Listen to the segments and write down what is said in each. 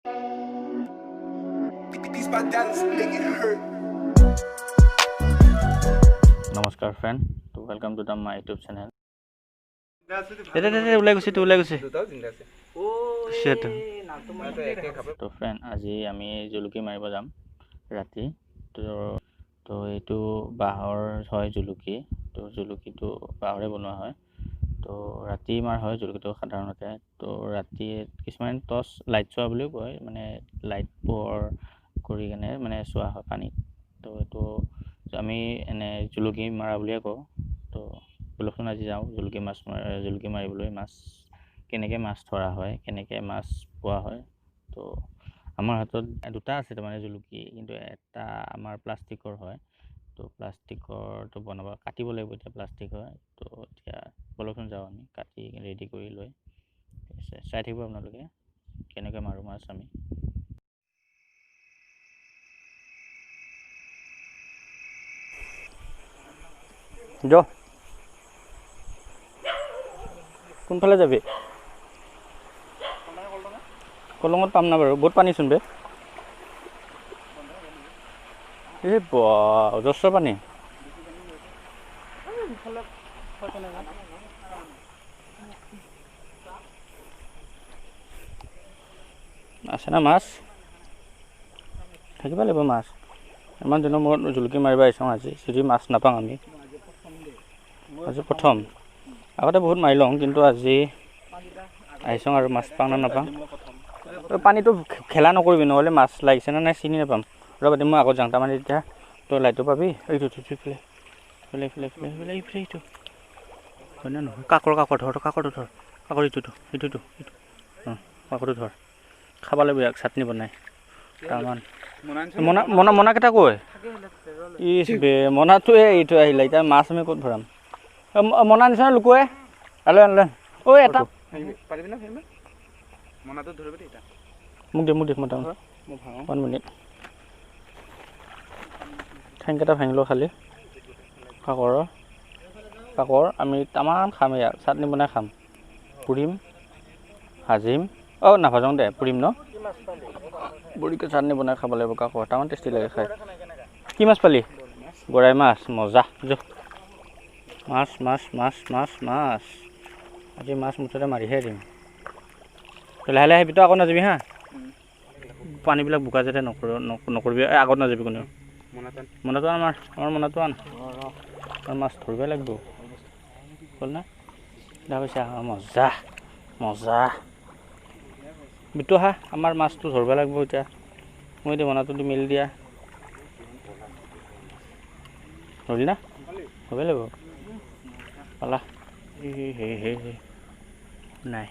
These my dollars make it hurt. নমস্কাৰ friend, তো welcome to the my YouTube channel. দে দে দে, ওলাই গৈছে তো, ওলাই গৈছে। গৈছে। তো ফ্ৰেণ্ড, আজি আমি জুলুকি মাৰিব যাম ৰাতি। তো এইটো বাঁহৰ হয় জুলুকি। তো জুলুকিটো বাঁহৰে বনোৱা হয়। তো ৰাতি মাৰ হয় জুলুকিটো সাধাৰণতে। তো ৰাতি কিছুমান টৰ্চ লাইট চোৱা বুলিও কয়, মানে লাইট পোহৰ কৰি কেনে মানে চোৱা হয় পানীত। তো এইটো আমি এনে জুলুকি মৰা বুলিয়ে কওঁ। তো ব'লকচোন আজি যাওঁ জুলুকি মাছ মাৰ, জুলুকি মাৰিবলৈ। মাছ কেনেকৈ মাছ ধৰা হয়, কেনেকৈ মাছ পোৱা হয়। তো আমাৰ হাতত দুটা আছে তাৰমানে জুলুকি, কিন্তু এটা আমাৰ প্লাষ্টিকৰ হয়। তো প্লাষ্টিকৰটো বনাব কাটিব লাগিব এতিয়া, প্লাষ্টিক হয়। তো এতিয়া ব'লকচোন যাওঁ আমি, কাটি ৰেডি কৰি লৈ। ঠিক আছে, চাই থাকিব আপোনালোকে কেনেকৈ মাৰোঁ মাছ আমি। য, কোনফালে যাবি? কলঙত পাম না বাৰু, বহুত পানীচোন বে। এই বা, অজস্ৰ পানী। আছে না মাছ? থাকিব লাগিব মাছ। ইমান দিনৰ মূৰত জুলুকি মাৰিব আহিছোঁ আজি, যদি মাছ নাপাওঁ আমি। আজি প্ৰথম, আগতে বহুত মাৰি লওঁ, কিন্তু আজি আহিছোঁ আৰু মাছ পাওঁ নে নাপাওঁ। পানীটো খেলা নকৰিবি, নহ'লে মাছ লাগিছে নে নাই চিনি নাপাম। ৰ'বা দে, মই আগত যাওঁ, তাৰমানে তেতিয়া তই লাইটটো পাবি। এইটো ইফালে ইফালে ইফালে ইফালে ইফালে ইফালে, এইটো হয়নে নহয়? কাকৰ কাকৰ ধৰ, কাকৰটো ধৰ, কাকৰ ইটোতো এইটোতো এইটো, অঁ কাকৰটো ধৰ। খাব লাগিব ইয়াক চাটনি বনাই। তাৰমান মনা মনা মনাকেইটা কৈ ইচ বে, মনাটোৱে এইটো আহিলে। এতিয়া মাছ আমি ক'ত ভৰাম? মনা নিচিনা লুকুৱাই আলে আনলে। ঐ এটা মোক দে, মোক দে, মই ওৱান মিনিট। ঠেংকেইটা ভাঙি লওঁ খালি। কাকৰ কাকৰ আমি তামান খাম, ইয়াক চাটনি বনাই খাম, পুৰিম, ভাজিম। অঁ নাভাজোঁ দে, পুৰিম ন, বঢ়িয়াকৈ চাটনি বনাই খাব লাগিব। কাকৰ তামান টেষ্টি লাগে খাই। কি মাছ পালি? গৰাই মাছ, মজা। যো মাছ মাছ মাছ মাছ মাছ, আজি মাছ মুঠতে মাৰিহে দিম। তই লাহে লাহে আহিবি, তই আগত নাযাবি হা। পানীবিলাক বোকা যাতে নকৰ, নকৰিবি, আগত নাযাবি কোনেও। মনাটো আন, আমাৰ মনাটো আন, আৰু মাছ ধৰিবই লাগিব। হ'ল না? দেখা পাইছা? মজা মজা। বিটু হা, আমাৰ মাছটো ধৰিব লাগিব এতিয়া। মই এতিয়া মনাটো দি মেলি দিয়া। ধৰিলি না? ধৰিব লাগিব। পালা? হে হে হে, নাই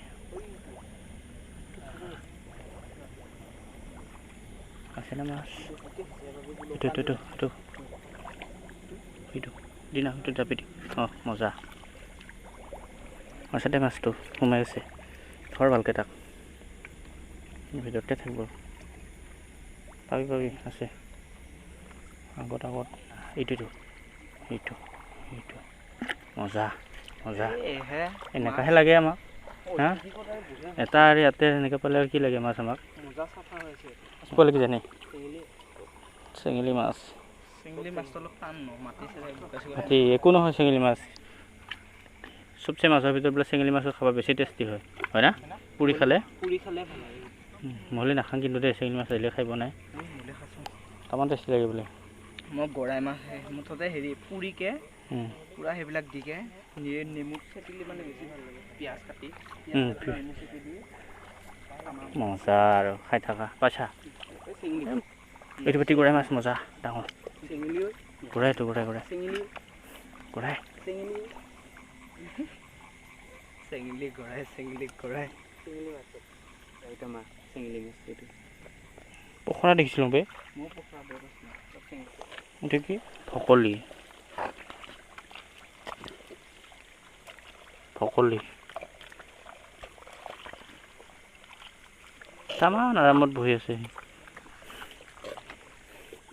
আছে না মাছ? এইটো এইটো এইটো এইটো এইটো দিনা, এইটো জাপি দি। অঁ মজা আছে দে, মাছটো সোমাই আছে। ধৰ ভালকৈ তাক, ভিতৰতে থাকিব। পাবি পাবি, আছে আগত আগত। এইটো এইটো এইটো এইটো, মজা মজা। এনেকুৱাহে লাগে আমাক হা, এটা আৰু ইয়াতে এনেকৈ পালে আৰু কি লাগে মাছ আমাক। পোৱালি কি জানি চেঙেলী মাছ, মাটি একো নহয় চেঙেলী মাছ। চবচে মাছৰ ভিতৰত বোলে চেঙেলী মাছৰ খাব বেছি টেষ্টি হয়, হয় না? পুৰি খালে, নহ'লে নাখাওঁ কিন্তু দেই। চেঙেলী মাছ আহিলে খাই পোৱা নাই, তামান টেষ্টি লাগে বোলে। মই গৰাই মাছ মুঠতে হেৰি পুৰিকে পুৰা সেইবিলাক দিকে নেমু চেপিলে মানে বেছি ভাল লাগে, পিঁয়াজ কাটি নেমু চেপি দি মজা আৰু খাই থাকা। পাইছা? এইটো পাতি গৰাই মাছ, মজা ডাঙৰ গৰাই। এইটো গৰাই গৰাই গৰাই চেঙেলী গৰাই চেঙেলী গৰাই চেঙেলী মাছ। এইটো পখৰা দেখিছিলোঁ বে। এইটো কি? ভকলি ভকলি। তামান আৰামত বহি আছে।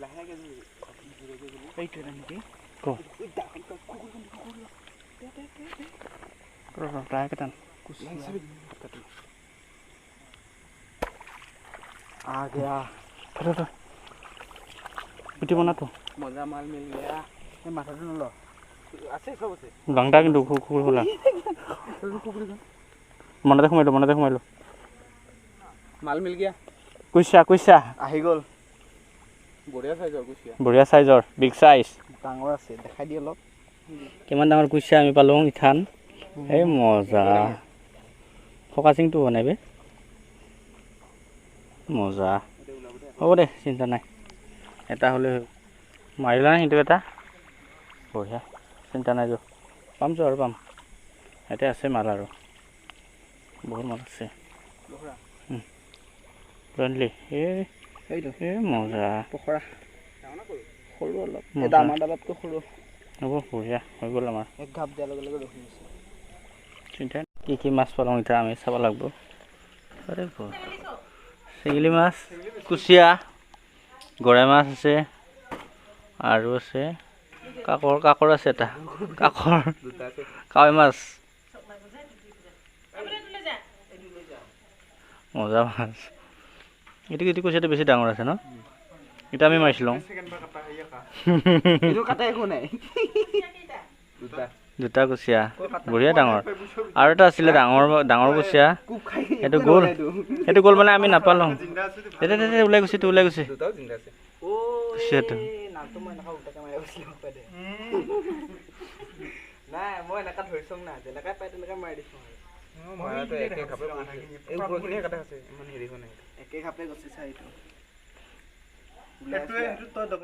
লাহেকৈ টান। আ গয়া। গুটি বনাতো মজা মাল মিল গয়া। এই মাথাটো নল আছে, সব আছে। গাংটা কিন্তু কুকুৰ খোলা। মনতে সোমাইলো, মনতে সোমাইলো। মাল মিল গয়া। কুইচা কুইচা আহি গ'ল। বঢ়িয়া চাইজৰ কুচিয়া, বঢ়িয়া চাইজৰ, বিগ চাইজ। ডাঙৰ আছে, দেখাই দি অলপ। কিমান ডাঙৰ কুচিয়া আমি পালোঁ ইথান। এই মজা, ফকাচিংটো হোৱা নাই বে। মজা, হ'ব দে, চিন্তা নাই। এটা হ'লে মাৰিলা নাই সেইটো এটা বঢ়িয়া, চিন্তা নাই। যোৱা পাম, যোৱা আৰু পাম। ইয়াতে আছে মাল আৰু বহুত মাল আছে। আনিলি? এই এই মজা, পখৰা সৰু অলপ, আমাৰ ডাবাতকৈ সৰু। হ'ব, বঢ়িয়া হৈ গ'ল আমাৰ। এক ঘাপ দিয়াৰ লগে লগে ৰখি গৈছে। চিন্তা। কি কি মাছ পালোঁ এতিয়া আমি চাব লাগিব। আৰে চেঙেলী মাছ, কুচিয়া, গৰৈ মাছ আছে, আৰু আছে কাকৰ, কাকৰ আছে এটা, কাকৰ, কাৱৈ মাছ, মজা মাছ। এইটো এইটো কুচিয়াটো বেছি ডাঙৰ আছে ন? এতিয়া আমি মাৰিছিলোঁ দুটা কুচিয়া, বঢ়িয়া ডাঙৰ। আৰু এটা আছিলে ডাঙৰ ডাঙৰ কুচিয়া, সেইটো গ'ল, সেইটো গ'ল মানে আমি নাপালোঁ। তেতিয়া ওলাই গৈছে, ওলাই গৈছে কুচিয়াটো। একে খাপে গৈছে।